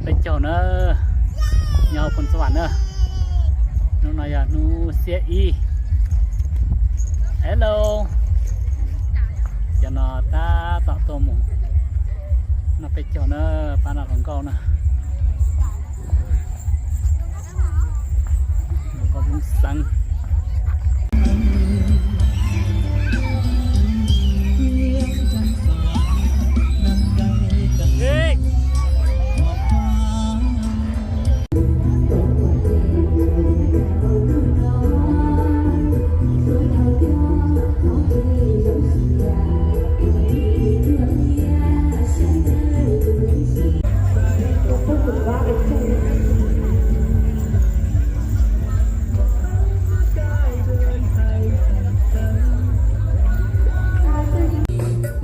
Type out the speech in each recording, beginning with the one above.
Peb caug na, nyob Phoos Xas Vam na. Hnub no yog hnub xiab ib. Hello. Cov no tab tom tuaj mus noj peb caug na, pab noj hluas nkauj na. Hluas nkauj Hmoob Xeeb.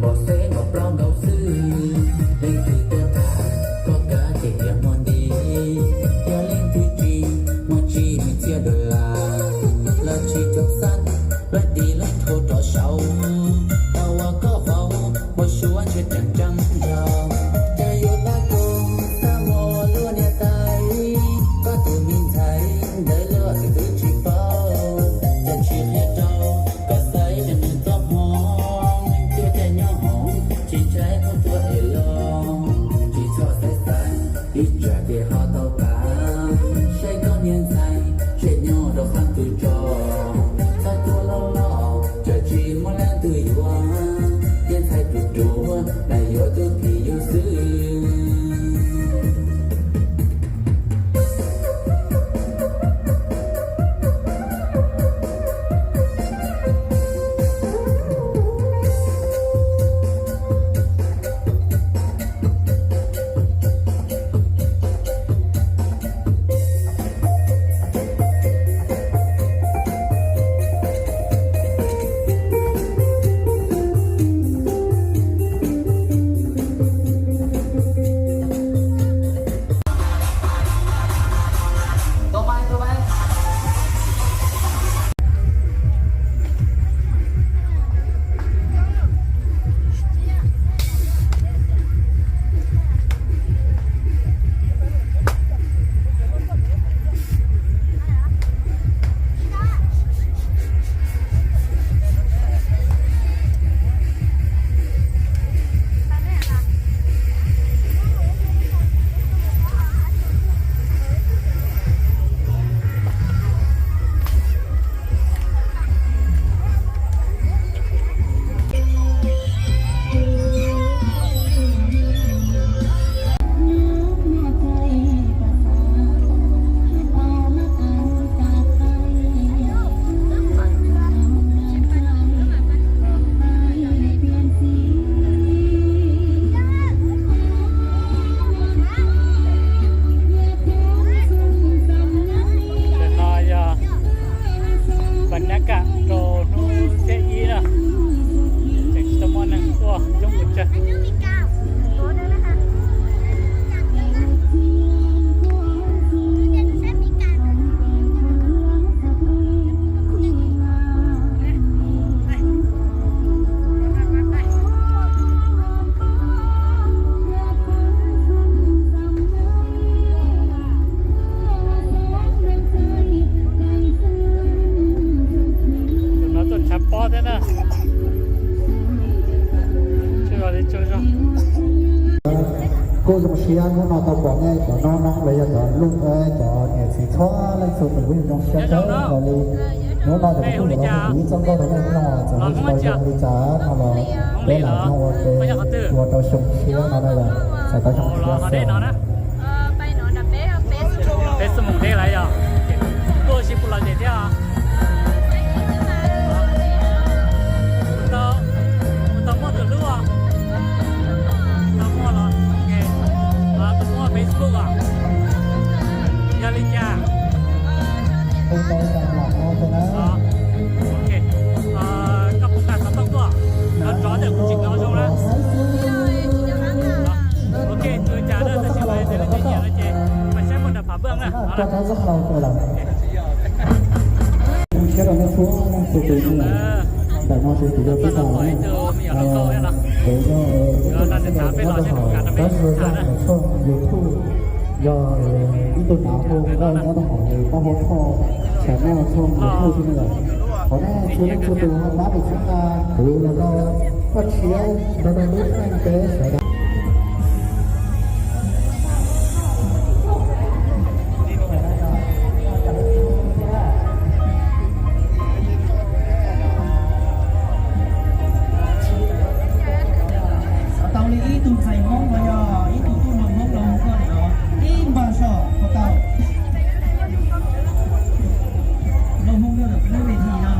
Npaum xeb npaum plaub nkaus xwb, leej twg tuaj tham koj kav ces tias muag nti, yog leej twg tsis muag tsis nws txia dollar, lawv tsis cov xab, lawv di lawv rhuav rov saud, tau ua koj vauv, muaj suab ntshe tseem tseeb nrog, cas yuav pab kuv xab muag luaj niam tais, pab tus me ntxhais ntawd luag twb tsis paub, cas tsis qhia rau, koj xaiv rau nws txoj hmoov, cuaj caij nyob hoov, tsis ntshai koj tuag es los, tsis txhob xaiv xaiv, ib tsam ces ho tau tas, saib koj niag ntxhais, tseem nyob rau qhov twg tso, txhob tuag loj loj, tsam tsis muaj leej twg yuav, niag ntxhais ruam ruam, mas yuav tus phim yus xwb. Ntawm no yog pas nab kam rau hnub xiab ib na, tseem tsis tau muaj neeg tuaj coob pes tsawg. Tus no tuaj ntshav pob thiab na. Kuj zoo siab hnub no tau pom nej cov noob noob los yog cov luj, cov niam txiv txhua leej txhua tus kuj zoo siab kawg nkaus li. Hnub no ces kuv tuaj ua ib txoj nkauj rau nej mloog, txawm tsis tau zoo li cas no los peb lam mloog ua ke ua rau xyoo tshiab no na yom, txawm tau xyoo tshiab xwb. Peb xuab moos deb lawm yog, tuaj tsis pub los ces thiab. Tus tau muaj tus hlub os. Tau muaj los, tus muaj Facebook os. Yog li cas? Ok, koj puas nqa xov tooj tuaj? Koj rov tej kuv tsis nco zoo na. Ok, tus cas na, tab sis mas yog leej twg nyiam no ces mas saib muaj nram Phav Npaj na. Zoo siab rau nej txhua leej txhua tus na. Ntawm no ces kuv yog Tub Tam na. Kuv yog ib tug tub nyob rau hauv tab sis zaj ntawm tshooj YouTube Yog ib tug nav hu nkauj nyob rau hauv Paj Huab Thoj, channel Thoj Mus Thoj xwb na yom. Qhov nej txhua leej txhua tus ho pab peb txhawb nqa kuv los rau koj tshiab, nrog rau lub neej peb sawv daws. Tau li ib tug ntxhais Hmoob los yog ib tug tub hluas Hmoob los hu koj no, ib npag zog puas tau? Los hu koj ntawm peb ves thim no.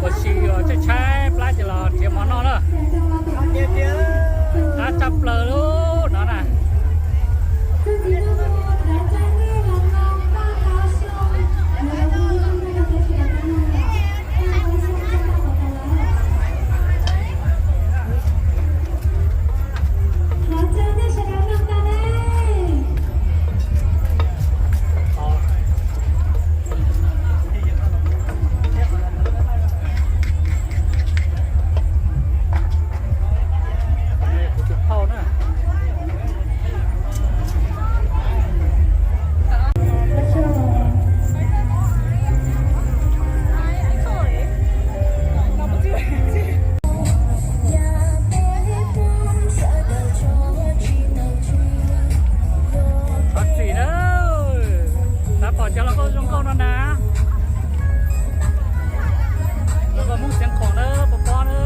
Ua si yuav tshaib tshaib plab ces los nrhiav mov noj na. Qab tshaj plaws lub no na. Thov txim na, xav pom cov hluas nkauj zoo nkauj no na. Hluas nkauj Hmoob Xeev Khuam na, pov pob na.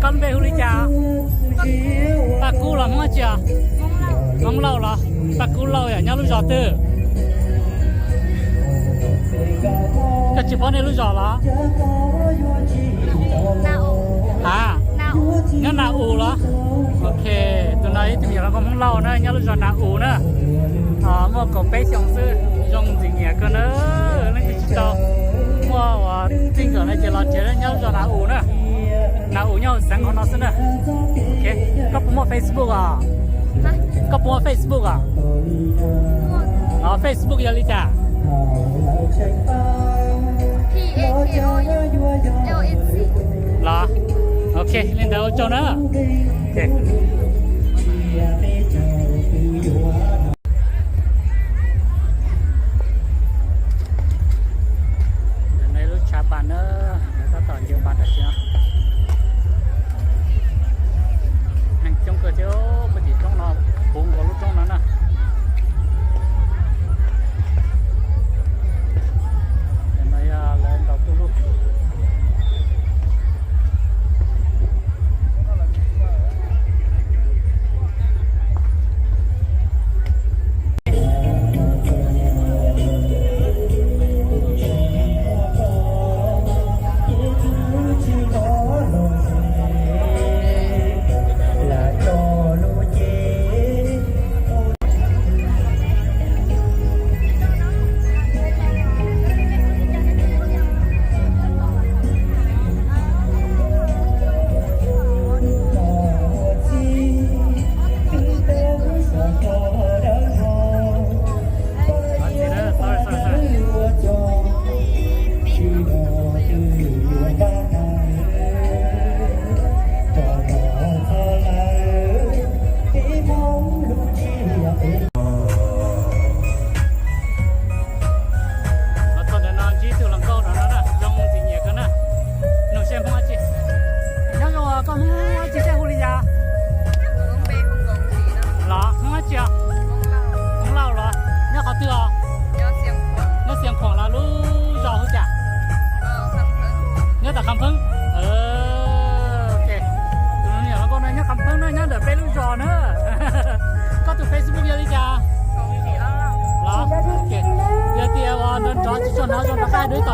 Koj lub npe hu li cas? Paj Kub los Hmoob tsi os? Hmoob Lauj los? Paj Kub Lauj yom, nyob lub zos twg? Koj tsis paub nej lub zos los? Ha, nyob Na Us los? Ok, tus no ib tug me nyuam hluas nkauj Hmoob Lauj na, nyob lub zos Na Us na. Muaj kaum peb xyoos xwb, zoo ntxim nyiam kawg na. Leej twg tsis tau muaj uas txij nkawm no ces los nrhiav nyob lub zos Na Us na. Na Us nyob hauv xeev hauv no xwb na. Ok, koj puas muaj Facebook os? Koj puas muaj Facebook os? Facebook yog li cas? Los, ok, li ntawd ua tsaug na. Lub tshav npas na, tab tom ncaws npas tam sim no. Neeg coob kawg thiab, puag tim roob no, puv nkaus lub roob no na. No yog lawv ntaus tu lug.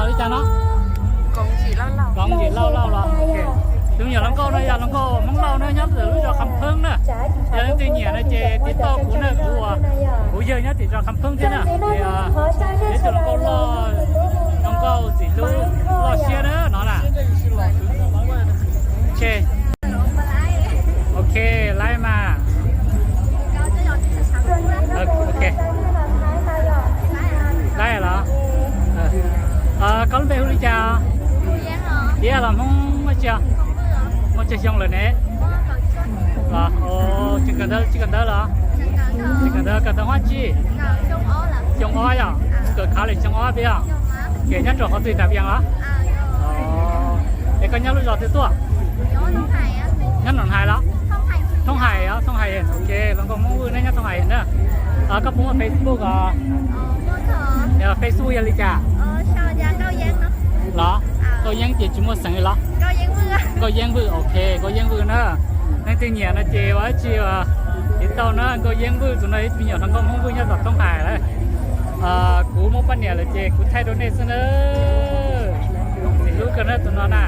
Li cas no? Koom Yim Lauj Lauj los. Tus me nyuam hluas nkauj no yog hluas nkauj Hmoob Lauj na, nyob ntawm lub zos Qham Pheeb na. Yog leej twg nyiam no ces tiv tauj kuv na, kuv, kuv yawg nyob tim zos Qham Pheeb thiab na. Ces ib tug hluas nkauj loj, hluas nkauj txiv hlub loj siab na no na. Ok, laib mas. Ok, laib los. Koj lub npe hu li cas? Tiab los Hmoob Muaj Tsag, Muaj Tsag Xyooj lawm ne. Los tseem kawm ntawv tsis kawm ntawv los? Tseem kawm ntawv, kawm ntawv hoob tsi? Xyoo ob yom, kawm college xyoo ob peb yom. Ces nyob rau qhov twg, Nram Vias los? Es koj nyob lub zos twg tuaj? Nyob Nroos Hais los? Thoob Hais os, Thoob Hais. Ok, hluas nkauj Hmoob Vwj neb nyob Thoob Hais na. Koj puas muaj Facebook os? Facebook yog li cas? Los? Nkauj Yeeb ces tsis muaj xeem li los? Nkauj Yeeb Vwj, ok, Nkauj Yeeb Vwj na. Leej twg nyiam no ces ua dab tsi tiv tauj na, Nkauj Yeeb Vwj tus no ib tug me nyuam hluas nkauj Hmoob Vwj nyob tom Thoob Hais lawm. Kuv muaj poj niam lawm ces kuv thaij rau nej xwb na. Txiv hlub kawg na tus no na.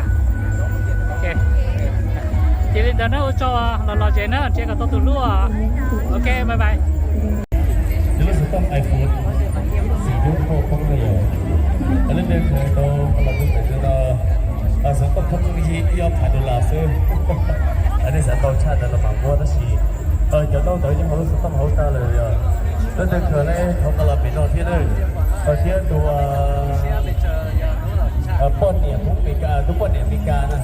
Ces li ntawd na, ua tsaug, los los zes na, nrhiav kom tau tus hlub. Ok, bye bye. Lub xov tooj iPhone, xim dub phauj poob na yom. Lub npe khaws tau los tus ntawm no, xov tooj poob yig ib ob phav dollar xwb. Nej xav tau tshaj ntawd los mam muab tab sis cov ntaub ntawv nyob hauv lub xov tooj hauv tag lawm yom. Leej twg khaws ne thov tau los pem no thiab na. Thiab tus poj niam Hmoob Mes Kas, tus poj niam Mes Kas na.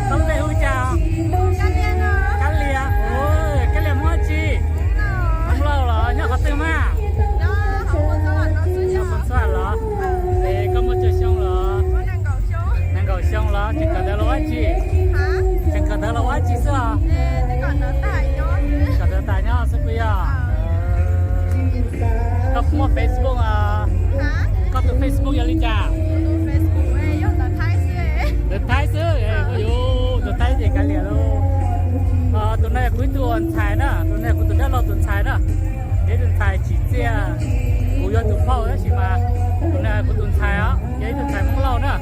Koj lub npe hu li cas? Kab Lias. Kab Lias Hmoob dab tsi? Hmoob Lauj los? Nyob qhov twg mas? Nyob Phoos Xuas los? Es koj muaj tsawg xyoo los? Nees nkaum xyoo los? Tseem kawm ntawv los ua dab tsi? Tseem kawm ntawv los ua dab tsi xwb os? Kawm ntawv tas nyob xwb puas yog? Koj muaj Facebook? Koj tus Facebook yog li cas? Ntawv Thaib xwb, koj yuav ntawv Thaib ces kav liam lauj. Tus no yog kuv ib tug ntxhais na, tus no yog kuv tus dab laug tus ntxhais na. Yog ib tug ntxhais tsim txiaj, kuv yog tus phauj tab sis mas tus no yog kuv tus ntxhais os, yog ib tug ntxhais Hmoob Lauj na.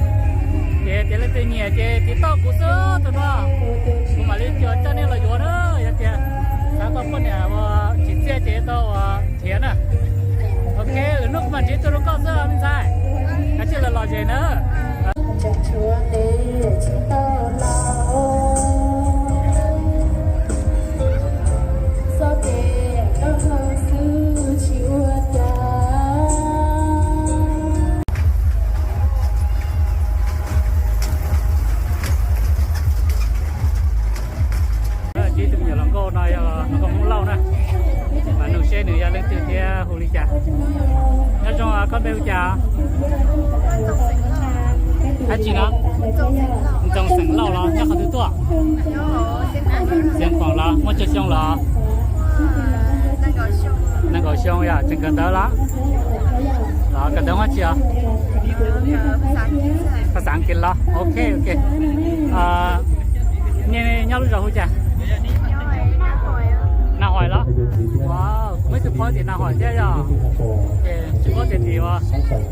Ces tias leej twg nyiam ces tiv tauj kuv xwb tus no, kuv mam li coj nej los yuav na. Yog tias xav tau poj niam uas tsim txiaj ces tau uas nrhiav na. Ok, lwm hnub kuv mam nrhiav tuaj rau koj xwb me ntxhais. Kav tsij los los zes na. Ib tug me nyuam hluas nkauj no yog hluas nkauj Hmoob Lauj na, mas nug seb nws yog leej twg thiab hu li cas. Nyob zoo, koj npe hu cas? Dab tsi no? Ntxoov xeem Lauj los? Nyob qhov twg tuaj? Xeev Khuam los? Muaj tsawg xyoo los? Nees nkaum xyoo yom. Tseem kawm ntawv los? Los kawm ntawv hoob tsi os? Phas xas As kiv los? Ok, ok. Nej nyob lub zos hu cas? Na Hois los? Muaj ib tug phauj tim Na Hois thiab yog? Tsis paub tias tim ua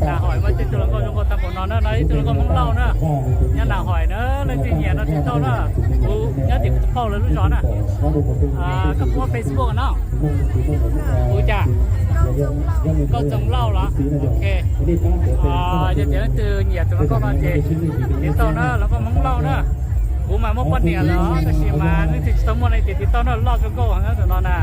Na Hois muaj tej tug hluas nkauj zoo nkauj tag npaum no na, no ib tug hluas nkauj Hmoob Lauj na. Nyob Na Hois na, leej twg nyiam no tiv tauj na. Kuv nyob tim kuv tus phauj lawv lub zos na. Koj muaj Facebook no? Hu cas? Nkauj Txoos Lauj los? Ok. Yog tias leej twg nyiam tus hluas nkauj no ces tiv tauj na, hluas nkauj Hmoob Lauj na. Kuv mas muaj poj niam lawm tab sis mas leej twg tsis tau muaj no ces tiv tauj na, loj zoo nkauj na tus no na.